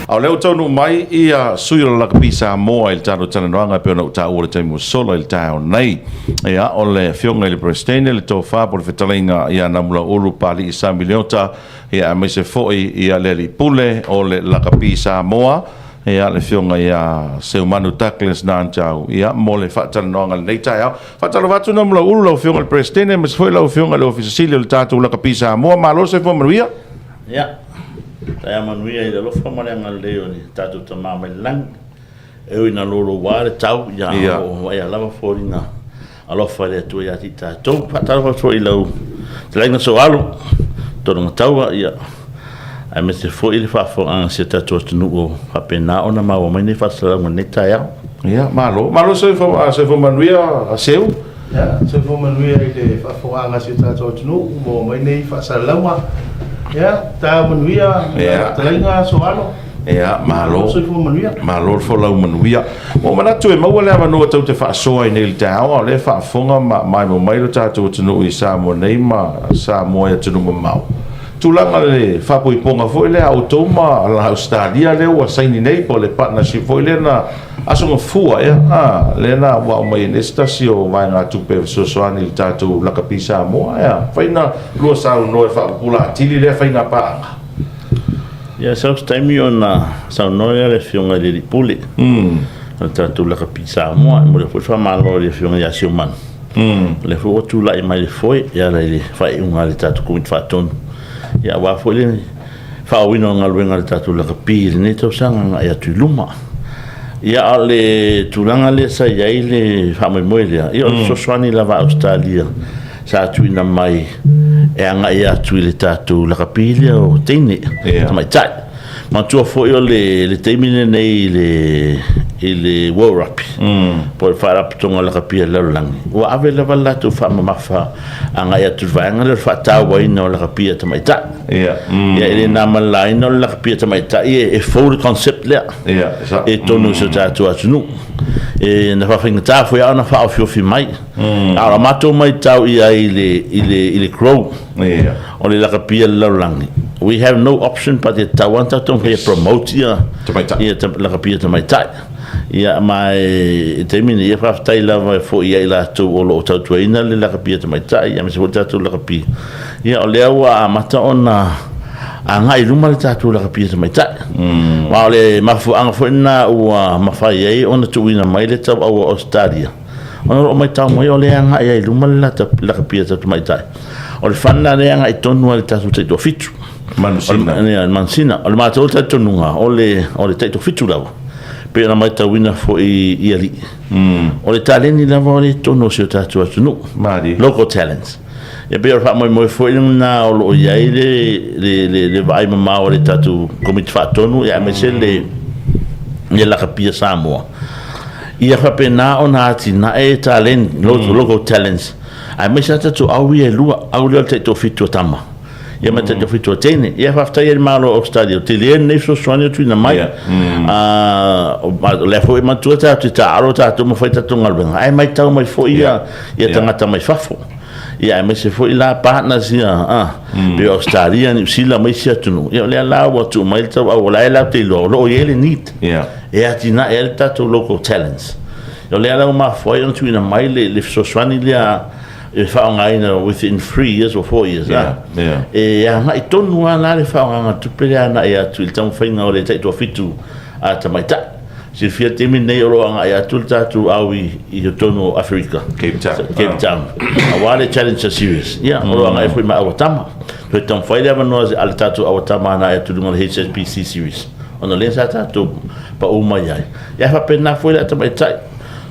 A o lea ua taunuu mai ia sui o le Lakapi Samoa i le tatou talanoaga e pei ona ou taua i le taimi ua sola i le taeao nei. Ia, o le Afioga i le Peresetene, le Tofa po o le Fetalaiga ia Namulauulu Papalii Sami Leota, ia aemaise foi ia le Alii Pule o le Lakapi Samoa, ia le Afioga ia Seumanu Douglas Nanjau, ia mo le faatalanoaga i lenei taeao. Faatalofa atu Namulauulu lau Afioga i le Peresetene aemaise foi lau Afioga i le Ofisa Sili o le tatou Lakapi Samoa. Malo le soifua manuia. Ia, taeao manuia i le alofa ma le agalelei o le tatou Tama mai le lagi. E ui ina louloua le tau, ia, o lo o vaaia lava foliga alofa o le Atua ia te i tatou. E faatalofa atu foi i lau fetalaiga Sooalo Tologataua, ia, aemaise foi le faafofogaaga a si o tatou atunuu o faapena ona maua mai nei faasalalauga i lenei taeao. Ia, malo. Malo soifua manuia, Seu. Ia, soifua manuia i le faafofogaaga a si o tatou atunuu ua maua mai nei faasalalauga. Ia, taeao manuia lau fetalaiga Sooalo. Ia, malo. Soifua manuia. Malo le folau manuia. Ua ou manatu e maua le avanoa tou te faasoa ai nei i le taeao, a o lea e faafofoga ma maimoa mai lo tatou atunuu i Samoa nei ma Samoa i atunuu mamao. Tulaga le faapoipoga foi lea a outou ma la Ausetalia lea ua saini nei po o le partnership foi lea na Aso Gafua ea, a, lea na ua aumai ai nei se tasi o vaegatupe e fesoasoani i le tatou Lakapi Samoa, ea, mafai ona lua saunoa e faapupula atili lea faiga paaga. Ia, sau se taimi ona saunoa lea o le Afioga i le Alii Pule o le tatou Lakapi Samoa. E momoli foi le faamalo i le Afioga ia Seumanu, o lea foi ua tulai mai i le foe e ala i le faaiuga a le tatou Komiti Faatonu, ia aua foi le faaauauina o galuega a le tatou lakapi i lenei tausaga agai atu i luma. Ia, a o le tulaga lea sa i ai le faamoemoe lea, ia o le fesoasoani lava a Ausetalia sa tuuina mai e agai atu i le tatou lakapi lea o teine, tamaitai. Manatua foi o le taimi lenei i le World Rugby, po o le Faalapotopotoga o Lakapi a le Lalolagi, ua ave lava le latou faamamafa agai atu i le vaega lea o le faatauaina o lakapi a tamaitai. Ia, e le na ma le laina o le lakapi a tamaitai e fou le concept lea i totonu o si o tatou atunuu. E na faafaigata foi lava ona faaofiofi mai. A o la matou matau i ai i le grow o le lakapi a le lalolagi, we have no option but e tatau lava ona tatou taumafai e promote ia lakapi a tamaitai. Ia, ma i le taimi lenei, ia faafetai lava foi ia i latou o lo o tautuaina le lakapi a tamaitai, aemaise foi le tatou lakapi. Ia, o lea ua amata ona agai i luma le tatou lakapi a tamaitai. Ma o le mafuaaga foi lena ua mafai ai ona tuuina mai le tauau a Ausetalia, ona o lo o matau mai o lea e agai lava i luma le lakapi a tamaitai. O le fund lena lea e agai tonu lava i le tatou taitoafitu. Manusina. Ia, le Manusina. O le matou talitonuga, o le taitoafitu lava, pei ona matauina foi i alii, o le taleni lava o lea i totonu o si o tatou atunuu. Malie. Local talents. Ia pei o le faamoemoe foi lena o lo o i ai le vaai mamao a le tatou Komiti Faatonu, ia aemaise le Lakapi a Samoa, ia faapena ona atinae taleni, local talents, aemaise lava tatou au ia e lua, au lea o le taitoafitu a tama, ia ma le taitoafitu a teine. Ia faafetai ai i le Malo o Ausetalia, ua tele lenei fesoasoani ua tuuina mai. O lea foi e manatua tatou te taaalo tatou ma fai tatou galuega, ae matau mai foi ia tagata mai fafo. Ia aemaise foi la partners ia, pei o Ausetalia, Niu Sila ma isi atunuu. Ia o lea la ua tuu mai le tauau, o la e latou te iloa o lo o i ai le need e atinae ai le tatou local talents. O lea la ua mafua ai ona tuuina mai le fesoasoani lea e faaaogaina within 3 years or 4 years, e agai tonu lava la le faaaogaga tupe lea agai atu i le taumafaiga o le taitoafitu a tamaitai. Silafia le taimi lenei o lo o agai atu le tatou au i totonu o Aferika, Cape Town, Cape Town, aua le Challenger Series. Ia, o lo o agai foi ma auatama. Toe taumafai le avanoa a le tatou auatama agai atu i luga o le HSBC Series, ona o lea sa tatou pau mai ai. Ia, e faapena foi le tamaitai.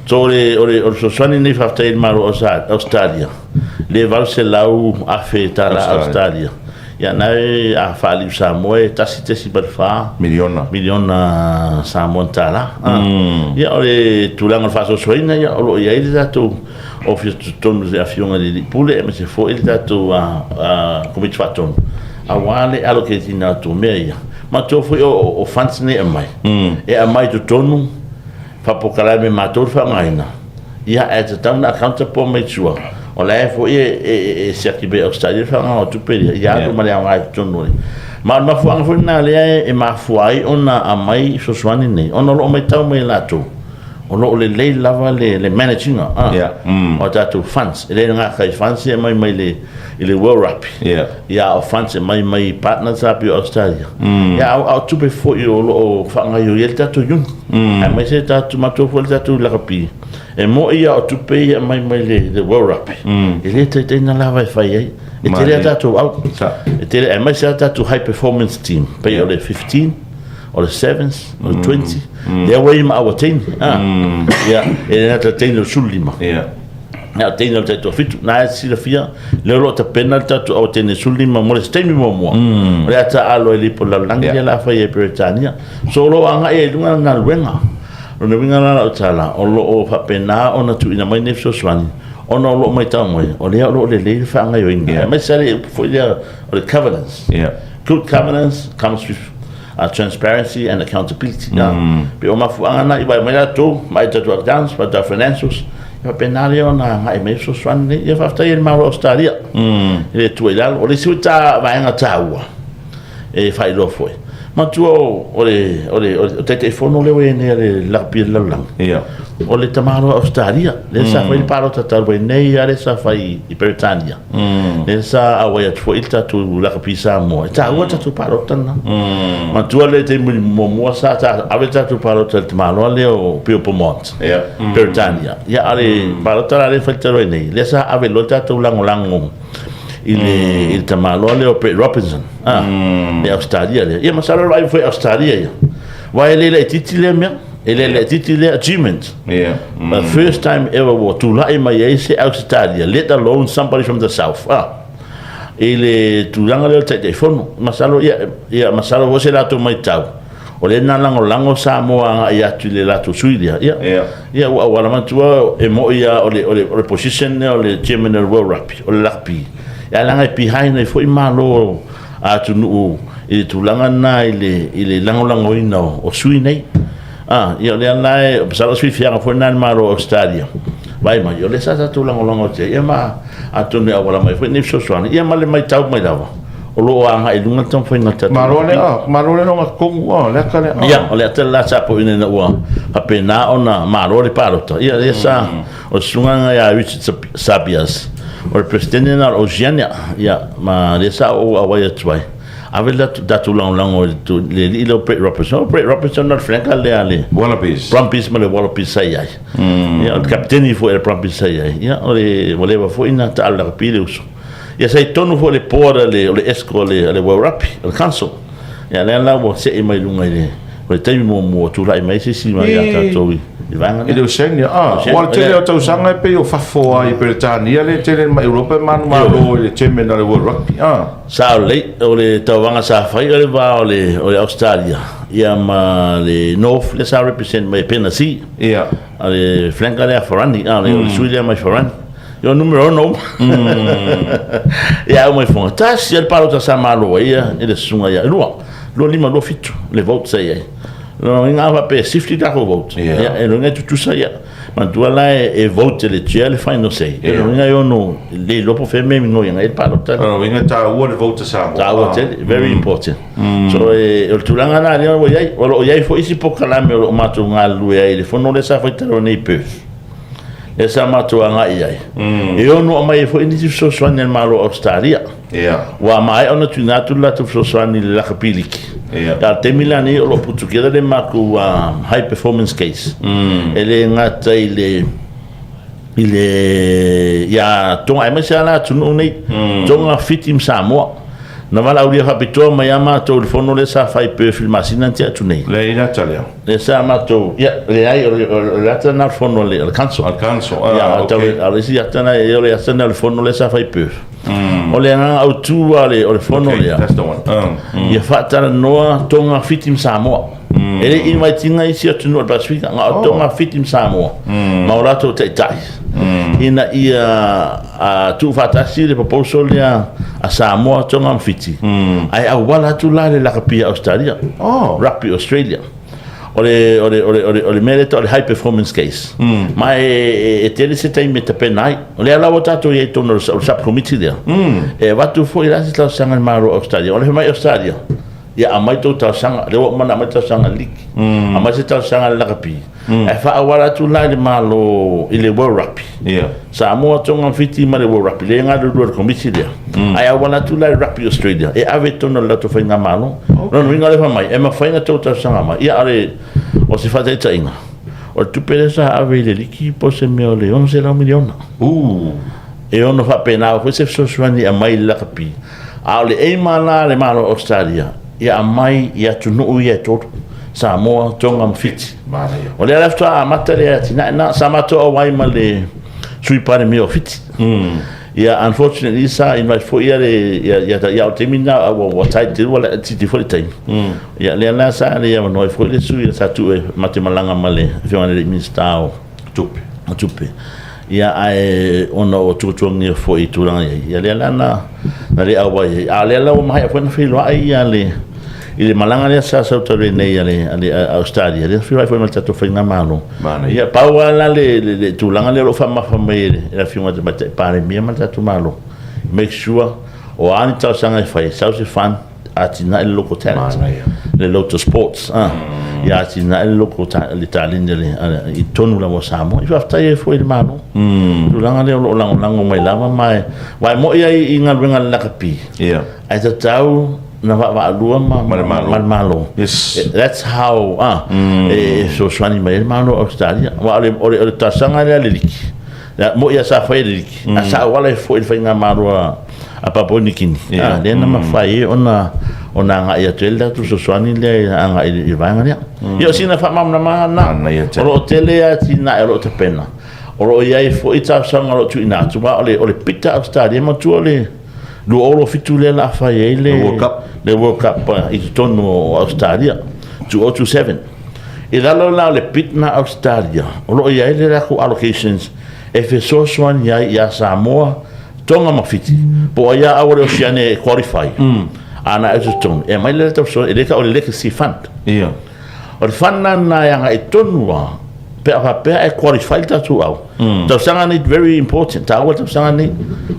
So, o le fesoasoani lenei faafetai i le Malo o Ausetalia, le $800,000 Ausetalia. Ia, na e a faaliu Samoa e $1.4 miliona miliona Samoa tala. Ia, o le tulaga o le faasoasoaina, ia, o lo o i ai le tatou ofisa tutotonu i le Afioga i le Alii Pule, aemaise foi le tatou Komiti Faatonu, aua le allocate ina atu o mea ia. Manatua foi o funds nei e aumai, e aumai i totonu faapolokalame matou le faaaogaina, ia, ae tatau ona accountable ma make sure o la e foi e siaki mai e Ausetalia le faaaogaina o tupe ia, ia alu ma le aoga i totonu o le. Ma o le mafuaaga foi lena lea e mafua ai ona aumai fesoasoani nei, ona o lo o matau mai e latou, o lo o lelei lava le manage ina o a tatou funds. E le gata i funds ia e aumai mai i le World Rugby, ia a o funds e aumai mai partners a pei o Australia, ia a o tupe foi o lo o faagaoioi ai le tatou iuni, aemaise tatou matou foi le tatou lakapi. E moni ia o tupe ia e aumai mai le World Rugby, e le taitai ona lava e fai ai. E tele a tatou au, e tele, aemaise a tatou high performance team, pei o le 15, o le 7s, o le 20, lea ua i ai ma aua teine. Ia, e le gata i le teine o le 15, a o teine o le taitoafitu. Na e silafia, lea o lo o tapena le tatou aua teine 15 mo le taimi muamua, o le a taaalo ai i le ipu o le lalolagi lea o le a fai ai i Peretania. So o lo o agai ai i luga le galuega. O lona uiga la lau tala, o lo o faapena ona tuuina mai nei fesoasoani, ona o lo o matau mai, o lea o lo o lelei le faagaoioiga, aemaise lava le upu foi lea o le governance. Good governance comes with transparency and accountability. Pei o mafuaaga na i vaai mai latou, vaai tatou accounts, vaai tatou financials, e faapena lea ona agai mai fesoasoani nei. Ia faafetai i le Malo o Ausetalia, e le tua i lalo. O le isi foi vaega taua, e faailoa foi. Manatua o le o le o le Taitaifono lea ua i ai nei a le Lakapi a le Lalolagi. O le tamaloa Ausetalia, lea sa fai le palota talu ai nei lava lea sa fai i Peretania. Lea sa auai atu foi le tatou Lakapi Samoa. E taua le tatou palota lena. Manatua le taimi muamua sa ave le tatou palota i le tamaloa lea o Bill Beaumont. Peretania. Ia a o le palota la lea e fai talu ai nei, lea sa ave loa le tatou lagolago i le i le tamaloa lea o Brett Robinson a le Australia lea. Ia masalo o le vaai foi Australia ia. Aua e le laitiiti lea mea, e le laitiiti lea achievement. The first time ever ua tulai mai ai se Australia, let alone somebody from the south. Ah. I le tulaga lea o le Taitaifono. Masalo ia ia masalo foi se latou matau O lea na lagolago Samoa agai atu i le latou sui lea. Ia, ia ua auala manatua e moi lava o le, o le, o le position lea o le chairman o le World Rugby, o le rugby. Ia leaga e behind ai foi Malo a atunuu i le tulaga lena i le, i le lagolagoina o sui nei. Ah, ia o lea la e, masalo o se fiafiaga foi lena i le Malo o Australia. Vaai mai, o lea sa tatou lagolago atu ai, ia ma atonu e auala mai foi nei fesoasoani, ia ma le matau mai lava. O lo o agai i luga le taumafaiga a le tatou Malo le a, malo le longa tonu a, le ata le a. Ia, o le ata le la sa poina ina ua faapena ona malo le palota. Ia, lea sa, o le susuga ia Richard Sabias, o le Peresetene lena o le Oceania, ia, ma lea sa ou auai atu ai. Ave le tatou lagolago i le alii lea o Brett Robertson. O Brett Robertson o le flanker lea a le Wallabies. Brumbies ma le Wallabies sa i ai. Ia, o le kapiteni foi a le Brumbies sa i ai. Ia, o le, ua leva foi ona taalo lakapi le uso. Ia sa i totonu foi o le board a le, o le ESCO a le, a le World Rugby, o le council. Ia lea la ua see mai luga i le, o le taimi muamua ua tulai mai ai se isi mai ia tatou i, i vaega I le lea. Oceania, ah, Oceania, ua le tele lea. o tausaga e pei o fafo lava i Peretania le tele ma Europa e manumalo i le chairman a le World Rugby, ah. Sao lelei, o le tauvaga sa fai o le va o le, o le Australia ia ma le North lea sa represent mai e Penasea. A le flanker lea Farani, ah, le, o le sui lea mai Farani. Ia numero ono uma. Ia au mai fonga. Tasi le palota sa malo ai ia i le susuga ia. Lua. 2527 le vote sa i ai. Lona uiga a faapea e shift le tatou vote. Ia e lona uiga e tutusa ia. Manatua la e vote e le chair le final say. Lona uiga e ono le iloa po o fea mea e migoi agai le palota. Lona uiga e taua le vote a Samoa. Taua tele. Very important. So e, o le tulaga la lea ua i ai. O lo o i ai foi isi polokalame o lo o matou galulue ai i le fono lea sa fai talu ai nei i Perth. Lea sa matou agai i ai. E ono aumai ai foi nisi fesoasoani a le Malo o Ausetalia. Ua maea ona tuuina atu le latou fesoasoani i le lakapi liki. A o le taimi la nei o lo o put together le matou high performance case. E le gata i le i le ia Tonga aemaise lava la atunuu nei, Tonga, Fiti ma Samoa. Na valaaulia faapitoa mai lava matou i le fono lea sa fai i Perth i le masina na tea atu nei. Lea i le ata lea. Lea sa matou, ia, leai, o le ata lena o le fono a le council. A le council, ah, ok. Ia, a o le isi ata lena, o le ata lena o le fono lea sa fai i Perth. O le agaga autu lava o le fono lea, Okay, that's the one. ia faatalanoa Tonga, Fiti ma Samoa. E le i invite ina isi atunuu o le Pasefika, na o Tonga, Fiti ma Samoa, ma o latou taitai, ina ia tuufaatasi le proposal lea a Samoa, Tonga ma Fiti, ae auala atu la le lakapi a Australia, Rugby Australia. O le, o le, o le, o le, o le mea lea e tau o le high performance case. Ma e tele se taimi e tapena ai. O lea la ua tatou i ai i totonu o le subcommittee lea. E avatu foi la se talosaga i le Malo o Australia. O le fai mai Australia, Ia aumai tou talosaga, lea ua uma ona aumai talosaga a le liki, aumai se talosaga a le lakapi, ae faaauala atu la i le Malo i le World Rugby. Samoa, Tonga ma Fiti ma le World Rugby, lea e galulue i le Komiti lea, ae auala atu la i le Rugby Australia e ave i totonu o le latou faigamalo. O lona uiga o lea e fai mai, e mafai ona outou talosaga mai. Ia, o se faataitaiga, o le tupe lea sa ave i le liki po o se mea o le $600 miliona. E ono faapena foi se fesoasoani e aumai i le lakapi, a o le aim lava la a le Malo o Ausetalia, ia aumai i atunuu ia e tolu, Samoa, Tonga ma Fiti. O lea la faatoa amata le atinae lena. Sa matou auai ma le Sui Palemia o Fiti. Ia, unfortunately sa invite foi ia le ia ia o le taimi lena ua tight tele, ua laitiiti foi le taimi. Ia lea la sa le avanoa ai foi le sui sa tuu e ma te malaga ma le Afioga i le Minisita o Tupe. O Tupe. Ia ae ona o tuatuagia foi i tulaga i ai, ia lea la na na le auai ai. A o lea la ua maea foi ona feiloai ia le i le malaga lea sa sau talu ai nei a le Ausetalia, lea na feiloai foi ma le tatou faigamalo. Ia pau lava la le le tulaga lea o lo o faamamafa mai e le Afioga i le Tamaitai Palemia ma le tatou Malo, make sure o a ni talosaga e fai, sau se fund atinae le local talent, le local sports, ia atinae le local le taleni i totonu lava o Samoa. E faafetai ai foi i le Malo, tulaga lea o lo o lagolago mai lava, ma aua e moni lava i galuega a le lakapi, ae tatau ona vaavaalua ma le Malo. That's how e fesoasoani mai ai le Malo o Ausetalia. Aua o le talosaga lea a le liki, moni lava sa fai e le liki, ae sa auala ai foi i le faigamalo a Papua New Guinea, lea na mafai ai ona agai atu ai le latou fesoasoani lea agai i le vaega lea. Ia o sina faamalamalamaga lena. O lo o tele atinae o lo o tapena, o lo o i ai foi talosaga o lo o tuuina atu, aua o le pita Ausetalia, manatua o le 2027 lea o le a fai ai le World Cup i totonu o Ausetalia, 2027. I lalo la o le bid lena a Ausetalia, o lo o i ai le latou allocations e fesoasoani ai ia Samoa, Tonga ma Fiti, po o ai lava aua le Oceania e qualify, a na e totonu, e aumai le latou fesoasoani, e le tau o le Legacy Fund. O le fund lena e agai tonu lava pe a faapea e qualify le tatou au. Tausaga nei, very important, taua le tausaga nei.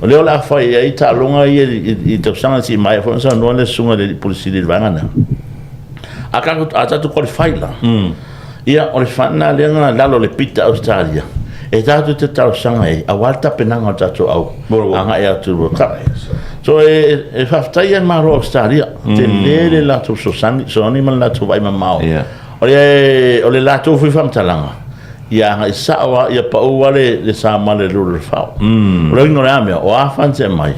O lea o le a fai ai taaloga ia i tausaga se i maea foi ona saunoa le susuga i le Alii Pule Sili i le vaega lea. A tatou qualify la, ia o le fund lena lea na lalo o le bid a Ausetalia, e tatou te talosaga ai aua le tapenaga o le tatou au agai atu i le World Cup. So e faafetai ai le Malo o Ausetalia, tele le latou fesoasoani ma le latou vaai mamao. O le latou foi faamatalaga, ia agai sao lava, ia pau lava le sa ma le lulu i le fao. O le uiga o le a mea? O a funds e aumai,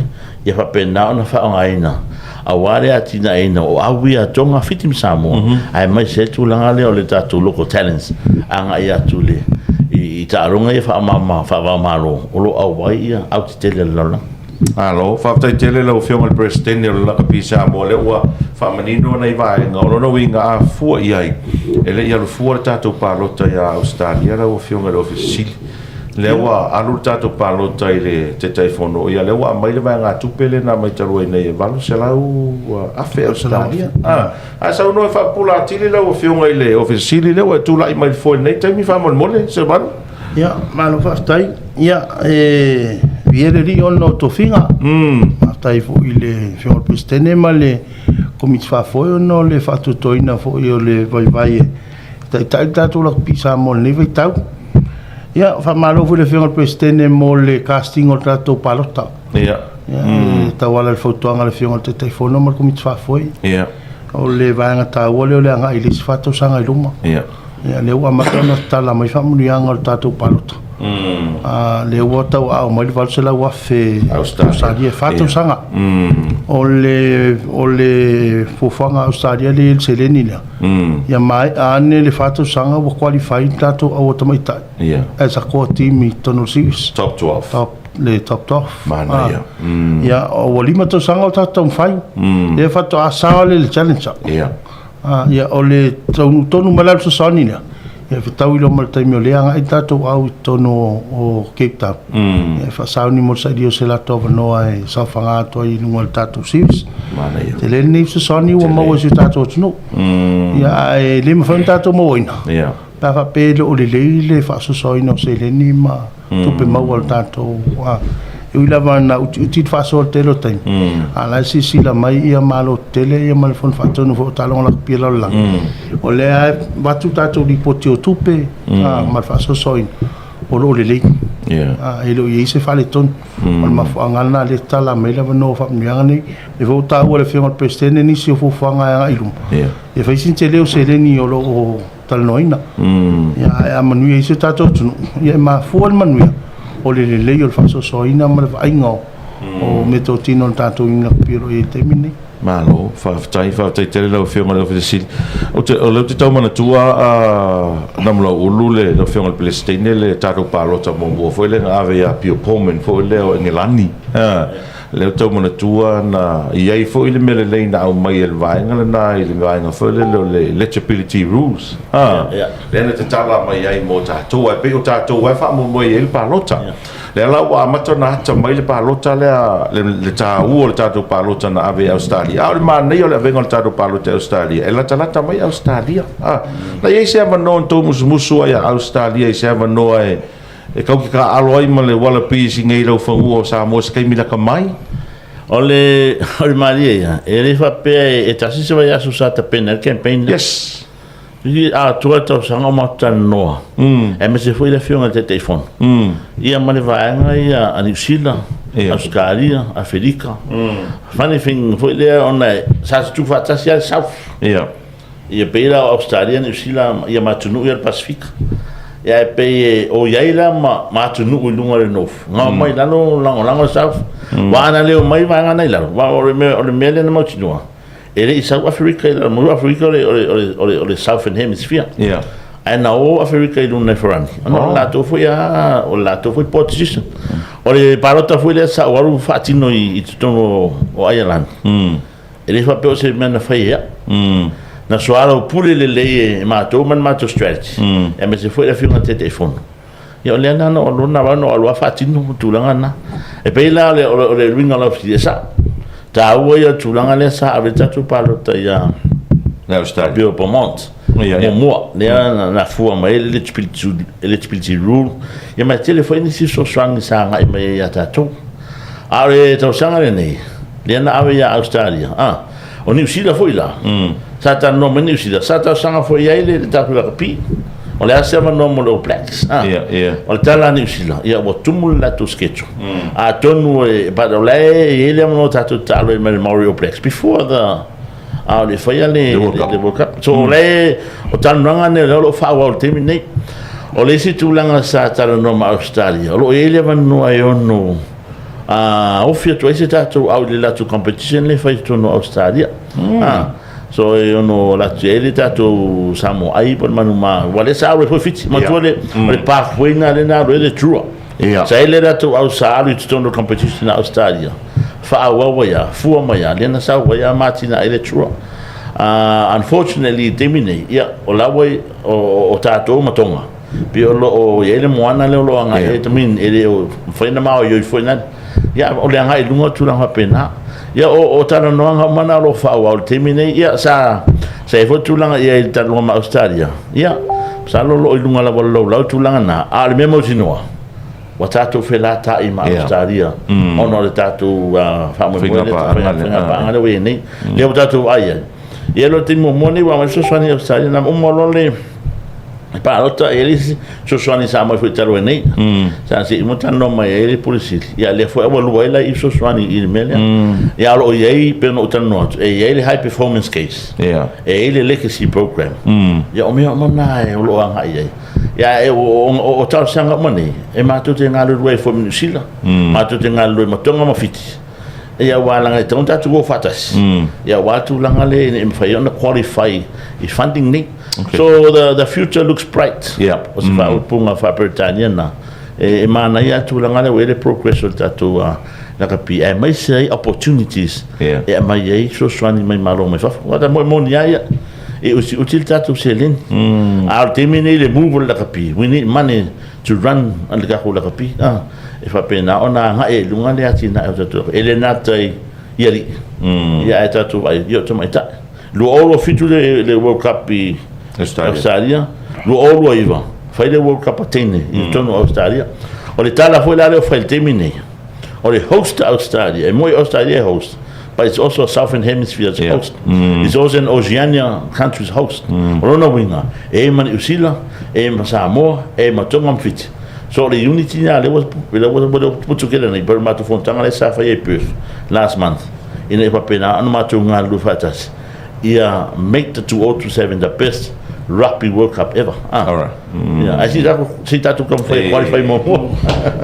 ia faapena ona faaaogaina aua le atinaeina o au ia a Tonga, Fiti ma Samoa, aemaise ai le tulaga lea o le tatou local talents agai atu i taaloga ia faava-o-Malo o lo o auai ia au tetele a le lalolagi. Malo, faafetai tele lau Afioga i le Peresetene o le Lakapi Samoa, lea ua faamanino nai vaega. O lona uiga a fua i ai, e le i alu fua le tatou palota ia Ausetalia lau Afioga i le Ofisa Sili. Lea ua alu le tatou palota i le Taitaifono, ia lea ua aumai le vaegatupe lea na aumai talu ai nei e $800,000 Ausetalia. Ae saunoa e faapupula atili lau Afioga i le Ofisa Sili, lea ua e tulai mai i le foe i lenei taimi faamolemole, Seumanu. Ia, malo faafetai. Ia, e viia le Alii ona o tofiga. Faafetai foi i le Afioga i le Peresetene ma le Komiti Faafoe ona o le faatoatoaina foi o le vaivai e taitai le tatou lakapi i Samoa i lenei vaitau. Ia, faamalo foi i le Afioga i le Peresetene mo le cast ina o le tatou palota. E tauala i le fautuaga a le Afioga i le Taitaifono ma le Komiti Faafoe. O le vaega taua lea o le agai i le isi 4 tausaga i luma. Ia, lea ua amata ona tatala mai faamanuiaga o le tatou palota. Lea ua tauaao mai le $800,000 Ausetalia e 4 tausaga. O le fuafuaga a Ausetalia lea e i ai le seleni lea, ia maea ane le 4 tausaga ua qualify le tatou au tamaitai as a core team i totonu o le series. Top 12. Le top 12. Manaia. Ia, ua 5 tausaga o tatou taumafai. Lea faatoa sao lea i le challenger. Ia, o le taunuu tonu mai la le fesoasoani lea, ia fetaui loa ma le taimi o lea e agai le tatou au i totonu o Cape Town, e faasauni mo le sailia o se latou avanoa e saofaga atu ai i luga o le tatou series. Manaia. Tele lenei fesoasoani ua maua e si o tatou atunuu. Ia, ae le mafai ona tatou mauaina, pe a faapea e le o lelei le faasoasoaina o seleni ma tupe maua a le tatou. E ui lava ina utiuti le faasoa i le tele o taimi, a o la e silasila mai ia Malo tetele ia ma le Fono Faatonu foi o taaloga lakapi a le lalolagi, o lea lava e avatu tatou lipoti o tupe ma le faasoasoaina, o lo o lelei. E le o i ai se faaletonu. O le mafuaaga lava lena o lea e tatala mai ai le avanoa o faamanuiaga nei. O lea foi ua taua e le Afioga i le Peresetene nisi o fuafuaga agai i luma, e fai sina tele o seleni o lo o talanoaina. Ae a manuia ai si o tatou atunuu, ia e mafua le manuia o le lelei o le faasoasoaina ma le vaaiga o meatotino a le tatou Iuni Lakapi o lo o i ai i le taimi lenei. Malo, faafetai, faafetai tele lau Afioga i le Ofisa Sili. Ou te, o lea ou te tau manatua Namulauulu le lau Afioga i le Peresetene le tatou palota muamua foi lea na ave ia Bill Pullman foi lea o Engelani. Lea ou te tau manatua na i ai foi le mea lelei na aumai e le vaega lena i le vaega foi lele o le Legibility Rules, lea na tatala mai ai mo tatou, ae pei o tatou lava e faamoemoe i ai le palota. Lea la ua amata ona ata mai le palota lea, le taua o le tatou palota na ave i Ausetalia. A o le manaia o le avega o le tatou palota i Ausetalia, e latalata mai Ausetalia. Na i ai se avanoa na outou musumusu ai a Ausetalia i se avanoa e E kau te taaalo ai ma le Wallabies i nei laufanua o Samoa i se taimi lata mai. O le, o le malie ia, e le faapea e tasi se vaiaso sa tapena ai le campaign lea. Yes. I atoa le tausaga o matou talanoa, aemaise foi le Afioga i le Taitaifono, ia ma le vaega ia a Niu Sila, Ausetalia, Aferika. Funny thing foi lea ona sa tutu faatasi lava le South. Ia pei la o Ausetalia, Niu Sila ia ma atunuu ia o le Pasefika. Ia ae pei e o i ai la ma, ma atunuu i luga o le North. Ngao mai i lalo lagolago le South. Aua ana le omai vaega na i lalo, aua o le mea, o le mea lea na mautinoa, e le i sau Aferika i lalo, manu Aferika o le, o le, o le, o le, o le Southern Hemisphere. Ae na o Aferika i luga i Farani, ona o le latou foi lava, o le latou foi port decision. O le palota foi lea sa ou alu faatino i, i totonu o, o Aialani, E le faapea o se mea na fai e au. Na soalaupule lelei e matou ma le matou strategy, aemaise foi le Afioga i le Taitaifono. Ia o lea na ona ou alu na ou alu lava faatino le tulaga lena. E pei la o le uiga o lau fesili, e sao. Taua ia o le tulaga lea sa ave ai le tatou palota ia Bill Beaumont muamua, lea na afua mai ai le eligibility rule, ia ma e tele foi nisi fesoasoani sa agai mai ai ia tatou. A o le tausaga lenei, lea na ave ia Ausetalia, a, o Niu Sila foi la, sa talanoa mai Niu Sila, sa talosaga foi i ai le tatou lakapi, o le a se avanoa mo le All Blacks, a, o le tala a Niu Sila, ia ua tumu le latou schedule, atonu e, but o la e i ai le avanoa tatou te taalo ai ma le Maori All Blacks before the, a o le faia le World Cup. So o la e, o talanoaga nei o lea o lo o faaauau i le taimi lenei. O le isi tulaga sa talanoa ma Ausetalia, o lo o i ai le avanoa e ono ofi atu ai se tatou au i le latou competition lea e fai i totonu o Ausetalia. So e ono alu atu i ai le tatou Samoa ai po o le manuma, aua o lea sa alu ai foi Fiti. Manatua le, o le pathway lena lea na alu ai le Drua. Sa i ai le latou au sa alu i totonu o le competition a Ausetalia, faaauau ai lava, fua mai lava, lea na sau ai lava ma atinae ai le Drua. Unfortunately i le taimi nei, ia, o la ua o tatou ma Tonga, pei o lo o i ai le moana lea o lo o agai i ai, e le o mafai ona maoioi foi lea. Ia, o le agai i luga o tulaga faapena. Ia, o talanoaga uma na o lo o faaauau i le taimi nei. Ia, sa i ai foi tulaga i ai i le talanoa ma Ausetalia. Ia, masalo o lo o i luga lava o le laulau tulaga na, a o le mea mautinoa, ua tatou felataai ma Ausetalia ona o le tatou faamoemoe lea, faiga paaga lea ua i ai nei. Lea ua tatou vaai ai. Ia lo taimi muamua nei ua aumai fesoasoani i Ausetalia, na uma loa le palota, e i ai le isi fesoasoani sa aumai foi talu ai nei. Sa se i uma talanoa mai ai le Pule Sili, ia lea foi ua lua ai la i fesoasoani i le mea lea. Ia o lo o i ai, pei ona ou talanoa atu, e i ai le high performance case, e i ai le legacy program. Ia o mea uma na o lo o agai i ai. Ia o talosaga uma nei, e matou te galulue ai foi ma Niu Sila, matou te galulue ma Tonga ma Fiti. Ia aua leaga e tatau ona tatou o faatasi, ia aua le tulaga lea ina ia mafai ona qualify i funding nei. So the future looks bright. O se faaupuga faa-Peretania lena. E manaia lava le tulaga lea ua i ai le progress o le tatou lakapi, aemaise ai opportunities e aumai ai fesoasoani mai Malo mai fafo. Aua e moni lava ia, e utiuti le tatou seleni. A o le taimi lenei i le move o le lakapi, we need money to run le tatou lakapi, e faapena ona agai ai i luga le atinae o tatou lakapi. E le gata i alii, ae tatou vaai i tamaitai. 2027 le World Cup i Ausetalia, 2029 fai le World Cup a teine i totonu o Ausetalia. O le tala foi la lea ua fai i le taimi lenei, O le host a Australia, e moi Australia e host, but it's also a Southern Hemisphere's host. It's also an Oceania country's host. O lona uiga, e ai ma Niu Sila, e ai ma Samoa, e ai ma Tonga ma Fiti. So o le unity lena lea ua lea ua put together nei, pei o le matou fonotaga lea sa faia i Perth last month, ina ia faapena ona matou galulue faatasi ia make the 2027 the best Rugby World Cup ever. Ah. Alright. Yeah, ai si tatou si tatou taumafai e qualify muamua.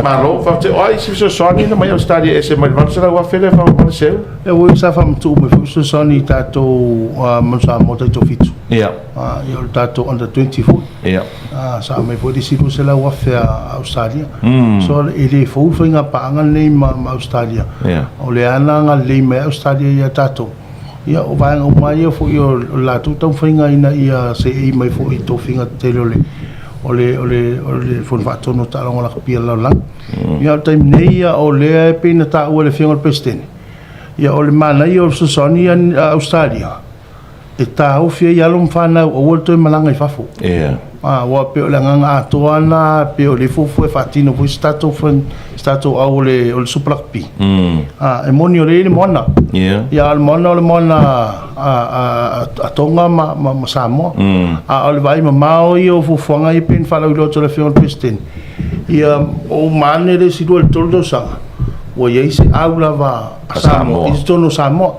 Malo, faafetai. O ai isi fesoasoani na mai Australia e ese mai le $800,000 lea faamolemole Seu? Ia ua sa faamatuu mai foi fesoasoani i tatou Manu Samoa taitoafitu. Ia. Ia o le tatou under 20 foi. Ia. Sa aumai foi le isi $200,000 a Australia. So e le fou le faiga paaga lenei ma Australia. Ia. O lea na agalelei mai Australia ia tatou. Ia, o vaega uma ia foi o le latou taumafaiga ina ia seei mai foi i tofiga tetele o le o le o le o le Fono Faatonu o Taaloga Lakapi a le Lalolagi. Ia, o le taimi nei, ia, o lea e pei ona taua e le Afioga i le Peresetene, ia, o le manaia o le fesoasoani a Ausetalia, e taofi ai alo ma fanau aua le toe malaga i fafo. Ia. Aua e pei o le agaga atoa lena, e pei o lea fuafua e faatino foi se tatou se tatou au o le o le Super Rugby. E moni o lea e i ai le moana. Ia. Ia a o le moana o le moana a Tonga ma ma Samoa. A o le vaai mamao ia o fuafuaga ia pei ona faalauiloa atu e le Afioga i le Peresetene, ia uma ane le isi 2 i le 3 tausaga, ua i ai se au lava a Samoa i totonu o Samoa.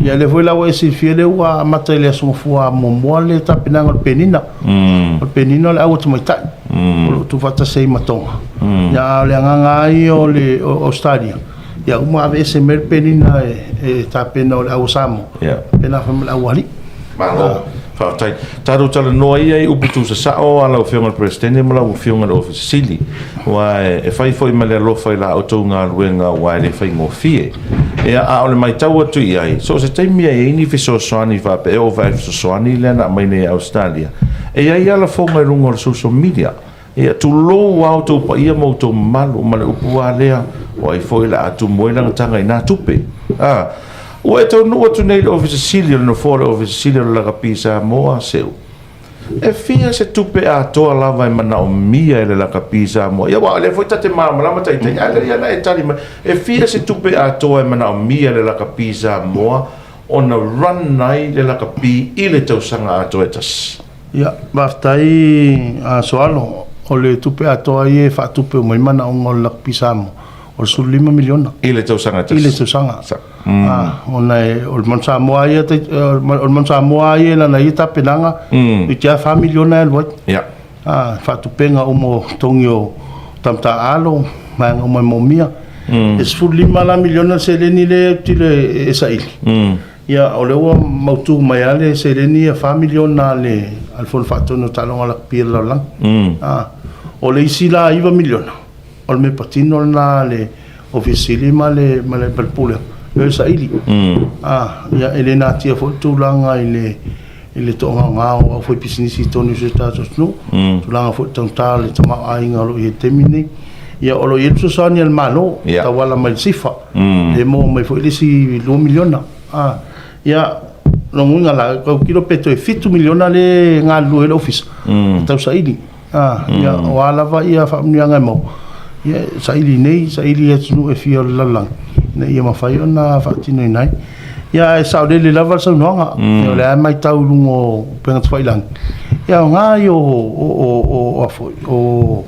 Ia lea foi la ua e silafia lea ua amata i le Aso Gafua muamua le tapenaga o le Penina. O le Penina o le au a tamaitai o lo o tuufaatasi ai ma Tonga. Ia a o le agaga lava ia o le Ausetalia, ia uma aveese mai le Penina e tapena o le au a Samoa, faapena foi ma le au a alii. Malo, faafetai. Tatou talanoa ia i upu tuusasao a lau Afioga i le Peresetene ma lau Afioga i le Ofisa Sili, aua e fai foi ma le alofa i la outou galuega aua e le faigofie. Ia, a o le matau atu i ai, so o se taimi e i ai ni fesoasoani faapea, e oo foi i le fesoasoani lea na aumai nei e Ausetalia, e i ai lava lafoga i luga o le social media. Ia, tulou lava outou paia ma outou mamalu, ma le upu lava lea, o ai foi o le a tumu ai lana taga i na tupe. A, ua e taunuu atu nei i le Ofisa Sili o le Nofoa o le Ofisa Sili o le Lakapi Samoa, Seu. E fia se tupe atoa lava e manaomia e le Lakapi Samoa? Ia, aua o lea foi ta te malamalama taitai, ae lelei lava na e tali mai. E fia se tupe atoa e manaomia e le Lakapi Samoa ona run ai le lakapi i le tausaga atoa e tasi? Ia, faafetai a Soalo. O le tupe atoa ia e faatupe uma ai manaoga o le Lakapi Samoa, o le 15 miliona. I le tausaga e tasi. I le tausaga. Ona o le Manu Samoa ia, o le Manu Samoa ia i lana ia tapenaga, toeitiiti lava 4 miliona e alu ai. Ia. Faatupega uma o totogi o tamata alo, vaega uma e moomia. E 15 la miliona le seleni lea e autilo e saili. Ia, o lea ua mautu mai lava le seleni ia 4 miliona a le Fono Faatonu o Taaloga Lakapi a le Lalolagi. O le isi la 9 miliona, o le mea patino lena a le Ofisa Sili ma le Pulega, e saili. Ia, e le natia foi le tulaga i le i le toagaogao o aufaipisinisi i totonu o si o tatou atunuu, tulaga foi taugata o le tamaoaiga o lo o i ai i le taimi lenei. Ia, o lo o i ai le fesoasoani a le Malo e tauala mai i le SIFA, lea e maua mai foi le isi $2 miliona. Ia, lona uiga la, e autilo pe toe $7 miliona lea e galulue ai le Ofisa e tausaili. Ia, o a lava faamanuiaga e maua, ia, saili nei, saili i atunuu e fia o le lalolagi, ina ia mafai ona faatinoina ai. Ia, ae saolele lava le saunoaga, o lea lava e matau i luga o upega tafailagi, e aoga ia o o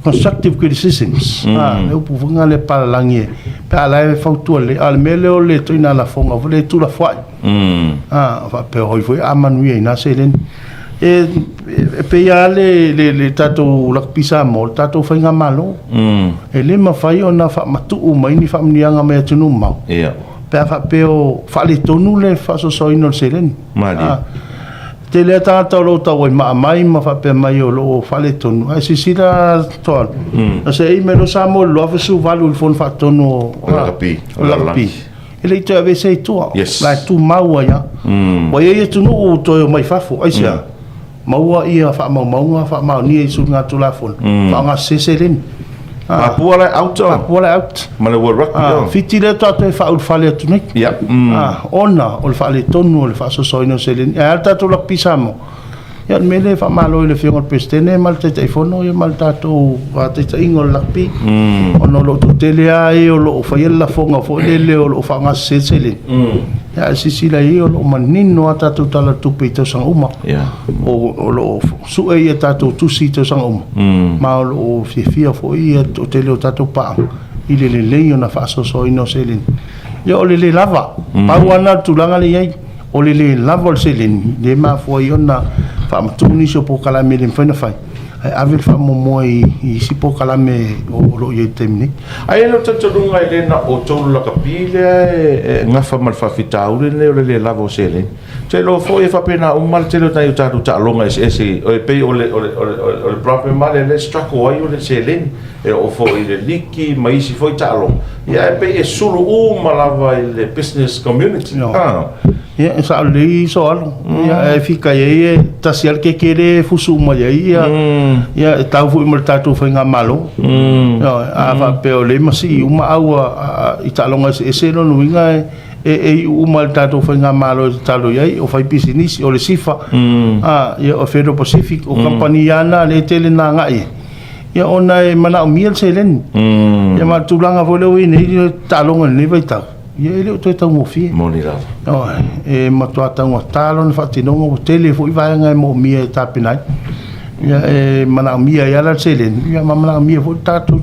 constructive criticisms, le upu foi lena palalagi pe a la e fautua lelei, a o le mea lea o le ituaiga lafoga foi lea e tuulafoai, faapea o ai foi a manuia i na seleni. E pei lava le tatou lakapi Samoa, o le tatou faigamalo, e le mafai ona faamatuu mai ni faamanuiaga mai atunuu mamao, pe a faapea o faaletonu le faasoasoaina o le seleni. Malie. Tele lava tagata o lo o tauaimaa mai ma faapea mai o lo o faaletonu, ae silasila Toalu, na seei mai loa Samoa i le 2018 i le Fono Faatonu o le Lakapi, e le i toe aveesea i tua, la e tumau ai lava. Ua i ai atunuu toe omai fafo, aisea? Maua ia faamaumauga faamaonia i suiga-tulafono, faaaoga sese seleni. Papua la e out. Papua la e out. Ma le World Rugby. Ah, Fiti lea faatoa toe faaulufale atu nei. Ah, ona o le faaletonu o le faasoasoaina o seleni. Ae a le tatou lakapi Samoa? Ia, o le mea lea e faamalo i le Afioga i le Peresetene ma le Taitaifono ma le tatou taitaiga o le lakapi, ona o lo o toatele lava e o lo o faia le lafoga foi lele o lo o faaaogasese le seleni. Ia ae silasila i ai o lo o manino lava tatou Tala o le Tupe i tausaga uma. O lo o sue a tatou tusi i tausaga uma, ma o lo o fiafia foi le toatele o tatou paaga i le lelei ona faasoasoaina o seleni. Ia o le le lava, pau lava lena o le tulaga lea e i ai. O le le lava o le seleni lea e mafua ai ona faamatuu nisi o polokalame e le mafai ona fai, ae ave le faamuamua i isi polokalame o lo o i ai i le taimi nei. Ae i ai lou talitonuga e le na o outou le lakapi lea e gafa ma le faafitauli lenei o le le lava o seleni. Ou te iloa foi e faapena uma le tele o nai o tatou taaloga eseese e pei o le problem lava lea e struggle ai o le seleni. E oo foi i le liki ma isi foi taaloga, ia ae pei e sulu uma lava i le business community. Ia, e sao lelei Soalo. Ia, ae fika i ai e tasi lava le keke lea e fusu uma i ai ia, ia e tau foi ma le tatou faigamalo. Ioe, a faapea o lea e masii uma au i taaloga eseese, lona uiga e iu uma i le tatou faigamalo e tatalo i ai, o faipisinisi, o le SIFA, ia, o Federal Pacific, o kamupani lava na lea e tele ina agai i ai. Ia ona e manaomia le seleni. Ia ma le tulaga foi lea ua i ai nei le taaloga i lenei vaitau, ia e le o toe taugofie. Moni lava. Ioe, e matua taugata lona faatinoga, ua tele foi vaega e moomia e tapena ai. Ia e manaomia ai lava la le seleni, ia ma manaomia foi le tatou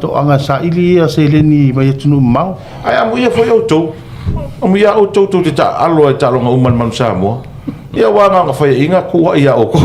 toaga e saili ia seleni mai atunuu mamao. Ae amuia foi outou, amuia outou tou te taaalo ai i taaloga uma a le Manu Samoa. Ia aua na ona faiaina kuai ia outou.